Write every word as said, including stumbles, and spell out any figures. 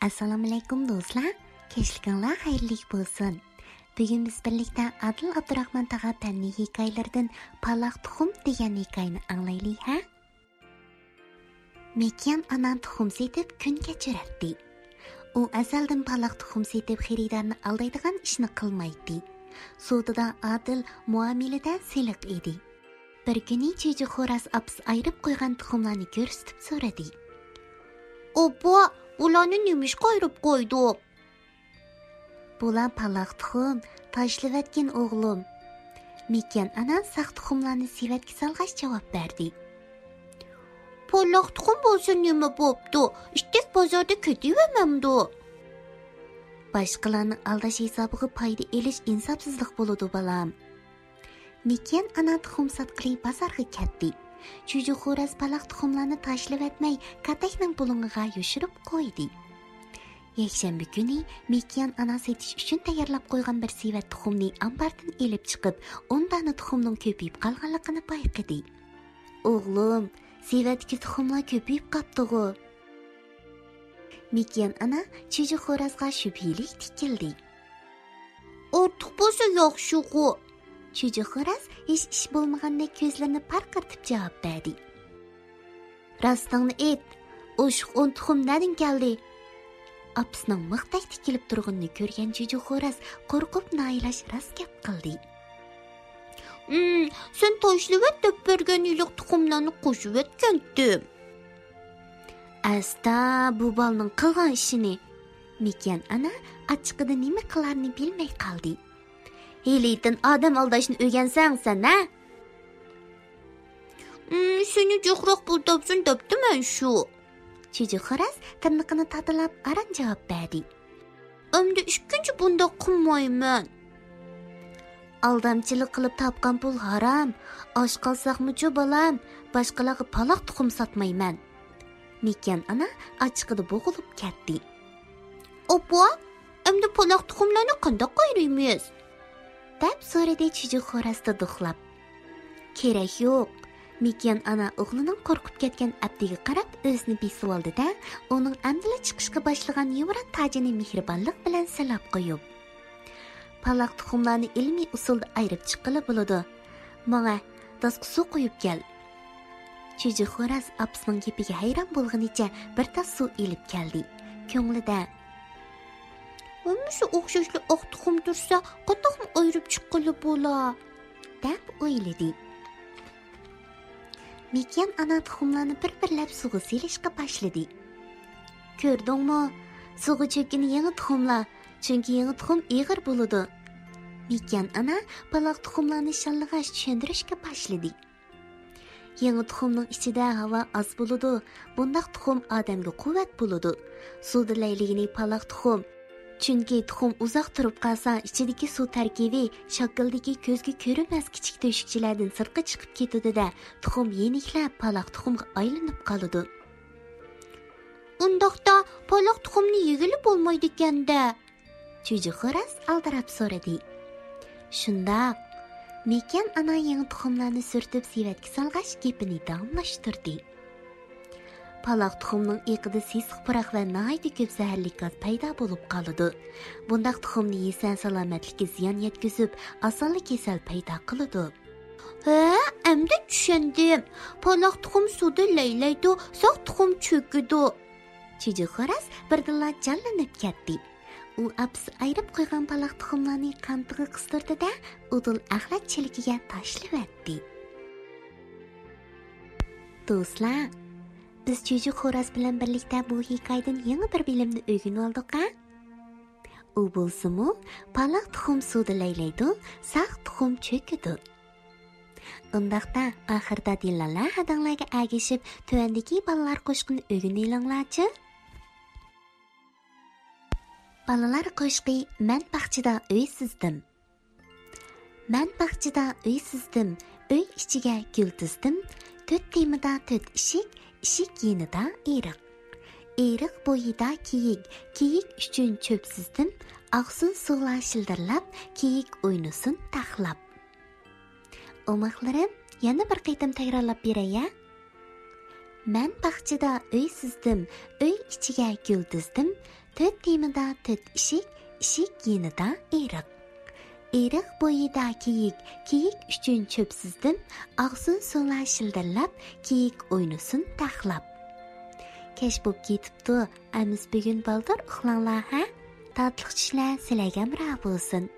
ئەسسالامۇئەلەيكۇم دوستلار، كەچلىكىڭلار خەيرلىك بولسۇن. بۈگۈن بىز بىرلىكتە ئادىل ئابدۇراخمان تاغا پەننىي ھېكايىلىرىدىن پالاق تۇخۇم دېگەن ھېكايىنى ئاڭلايلى ھە. مېكىيان ئانا تۇخۇم سېتىپ كۈن كەچۈرەتتى. ئۇ ئەزەلدىن پالاق تۇخۇم سېتىپ خېرىدارنى ئالدايدىغان ئىشنى قىلمايتتى. سودىدا ئادىل، مۇئامىلىدە سىلىق ئىدى. بىر كۈنى چۈجە خوراز ئاپىسى ئايرىپ قويغان تۇخۇملارنى كۆرسىتىپ سورىدى. ئوپا، بۇلارنى نېمىشقا ئايرىپ قويدۇق؟ بۇلار پالاق تۇخۇم، تاشلىۋەتكىن ئوغلۇم. مېكىيان ئانا ساق تۇخۇملارنى سېۋەتكە سالغاچ جاۋاب بەردى. پالاق تۇخۇم بولسا نېمە بوپتۇ؟ ئىتتەك بازاردا كېتىۋەرمەمدۇ؟ باشقىلارنى ئالداش ھېسابىغا پايدا ئېلىش ئىنساپسىزلىق بولىدۇ، بالام. مېكىيان ئانا تۇخۇم ساتقىلى بازارغا كەتتى. چۈجە خوراز پالاق تۇخۇملارنى تاشلىۋەتمەي، كاتەكنىڭ بۇلۇڭىغا يوشۇرۇپ قويدى. يەكشەنبە كۈنى مېكىيان ئانا سېتىش ئۈچۈن تەييارلاپ قويغان بىر سېۋەت تۇخۇمنى ئامباردىن ئېلىپ چىقىپ، ئون دانە تۇخۇمنىڭ كۆپىيىپ قالغانلىقىنى بايقىدى. ئوغلۇم، سېۋەتتىكى تۇخۇملار كۆپىيىپ قاپتىغۇ؟ مېكىيان ئانا چۈجە خورازغا شۈبھىلىك تىكىلدى. ئارتۇق بولسا ياخشىغۇ. چۈجە خوراز ھېچ ئىش بولمىغاندەك كۆزلىرىنى پارقىرىتىپ جاۋاب بەردى. راستىڭنى ئېيت، ئوشۇق ئون تۇخۇم نەدىن كەلدى؟ ئاپىسىنىڭ مىختەك تىكىلىپ تۇرغىنىنى كۆرگەن چۈجە خوراز قورقۇپ نائىلاج راست گەپ قىلدى. ئىم، سەن تاشلىۋەت دەپ بەرگەن ھېلىقى تۇخۇملارنى قوشۇۋەتكەنتىم. ئەستا، بۇ بالىنىڭ قىلغان ئىشىنى! مېكىيان ئانا ئاچچىقىدا نېمە قىلارىنى بىلمەي قالدى. ھېلىتىن ئادەم ئالداشنى ئۆگەنسەڭ سەن، ھە؟ ئىم، سېنى جىقراق پۇل تاپسۇن دەپتىمەن شۇ. چۈجە خوراز تىرنىقىنى تاتىلاپ ئاران جاۋاب بەردى. ئەمدى ئىككىنچى بۇنداق قىلمايمەن. ئالدامچىلىق قىلىپ تاپقان پۇل ھارام. ئاچ قالساقمۇچۇ بالام، باشقىلارغا پالاق تۇخۇم ساتمايمەن. مېكىيان ئانا ئاچچىقىدا بوغۇلۇپ كەتتى. ئاپا، ئەمدى پالاق تۇخۇملارنى قانداق ئايرىيمىز؟ دەپ سورىدى چۈجە خوراز دۇدۇقلاپ. كېرەك يوق. مېكىيان ئانا ئوغلىنىڭ قورقۇپ كەتكەن ئەپتىگە قاراپ ئۆزىنى بېسىۋالدى-دە، ئۇنىڭ ئەمدىلا چىقىشقا باشلىغان يۇمران تاجىنى مېھرىبانلىق بىلەن سىلاپ قويۇپ، پالاق تۇخۇملارنى ئىلمىي ئۇسۇلدا ئايرىپ چىققىلى بولىدۇ. ماڭە، داسقا سۇ قۇيۇپ كەل. چۈجە خوراز ئاپىسىنىڭ گېپىگە ھەيران بولغىنىچە بىر تاس سۇ ئېلىپ كەلدى. كۆڭلىدە، ھەممىسى ئوخشاشلا ئاق تۇخۇم تۇرسا، قانداقمۇ ئايرىپ چىققىلى بولا؟ دەپ ئويلىدى. مېكىيان ئانا تۇخۇملارنى بىر-بىرلەپ سۇغا سېلىشقا باشلىدى. كۆردۈڭمۇ؟ سۇغا چۆككىنى يېڭى تۇخۇملار، چۈنكى يېڭى تۇخۇم ئېغىر بولىدۇ. مېكىيان ئانا پالاق تۇخۇملارنى شاللىغاچ چۈشەندۈرۈشكە باشلىدى. يېڭى تۇخۇمنىڭ ئىچىدە ھاۋا ئاز بولىدۇ، بۇنداق تۇخۇم ئادەمگە قۇۋۋەت بولىدۇ. سۇدا لەيلىگىنى پالاق تۇخۇم. چۈنكى تۇخۇم ئۇزاق تۇرۇپ قالسا، ئىچىدىكى سۇ تەركىبى شاكىلدىكى كۆزگە كۆرۈنمەس كىچىك تۆشۈكچىلەردىن سىرتقا چىقىپ كېتىدۇ-دە، تۇخۇم يېنىكلەپ، پالاق تۇخۇمغا ئايلىنىپ قالىدۇ. ئۇنداقتا، پالاق تۇخۇمنى يېگىلى بولمايدىكەن-دە؟ چۈجە خوراز ئالدىراپ سورىدى. شۇنداق. مېكىيان ئانا يېڭى تۇخۇملارنى سۈرتۈپ سېۋەتكە سالغاچ، گېپىنى داۋاملاشتۇردى. پالاق تۇخۇمنىڭ ئېقىدا سېسىق پۇراق ۋە ناھايىتى كۆپ زەھەرلىك گاز پەيدا بولۇپ قالىدۇ. بۇنداق تۇخۇمنى يېسە، سالامەتلىككە زىيان يەتكۈزۈپ، ئاسانلا كېسەل پەيدا قىلىدۇ. ھە، ئەمدى چۈشەندىم. پالاق تۇخۇم سۇدا لەيلەيدۇ، ساق تۇخۇم چۆكىدۇ. چۈجە خوراز بىردىنلا جانلىنىپ كەتتى. ئۇ ئاپىسى ئايرىپ قويغان پالاق تۇخۇملارنى قانتىغا قىستۇردى-دە، ئۇدۇل ئەخلەت چېلىكىگە تاشلىۋەتتى. دوستلار، بىز چۈجە خوراز بىلەن بىرلىكتە بۇ ھېكايىدىن يېڭى بىر بىلىمنى ئۆگىنىۋالدۇق ھە؟ ئۇ بولسىمۇ، پالاق تۇخۇم سۇدا لەيلەيدۇ، ساق تۇخۇم چۆكىدۇ. ئۇنداقتا، ئاخىرىدا دىللالار ھەدەڭلەرگە ئەگىشىپ، تۆۋەندىكى بالىلار قوشىقىنى ئۆگىنىۋېلىڭلارچۇ. بالىلار قوشىقى مەن باغچىدا ئۆي سىزدىم. مەن باغچىدا ئۆي سىزدىم، ئۆي ئىچىگە گۈل تىزدىم، تۆت تېمىدا تۆت ئىشىك، ئىشىك يېنىدا ئېرىق. ئېرىق بويىدا كېيىك، كېيىك ئۈچۈن چۆپ سىزدىم، ئاقسۇن سۇلار شىلدىرلاپ، كېيىك ئوينىسۇن تاقلاپ. ئوماقلىرىم، يەنە بىر قېتىم تەكرارلاپ بېرەي ھە. مەن باغچىدا ئۆي سىزدىم، ئۆي ئىچىگە گۈل تىزدىم، تۆت تېمىدا تۆت ئىشىك، ئىشىك يېنىدا ئېرىق. ئېرىق بويىدا كېيىك، كېيىك ئۈچۈن چۆپ سىزدىم، ئاغزۇ سۇلار شىلدىرلاپ، كېيىك ئوينىسۇن تاقلاپ. كەچ بوپ كېتىپتۇ، ئەمىسە بۈگۈن بالدۇر ئۇخلاڭلار، ھە؟ تاتلىق چۈشلەر سىلەرگە ھەمراھ بولسۇن.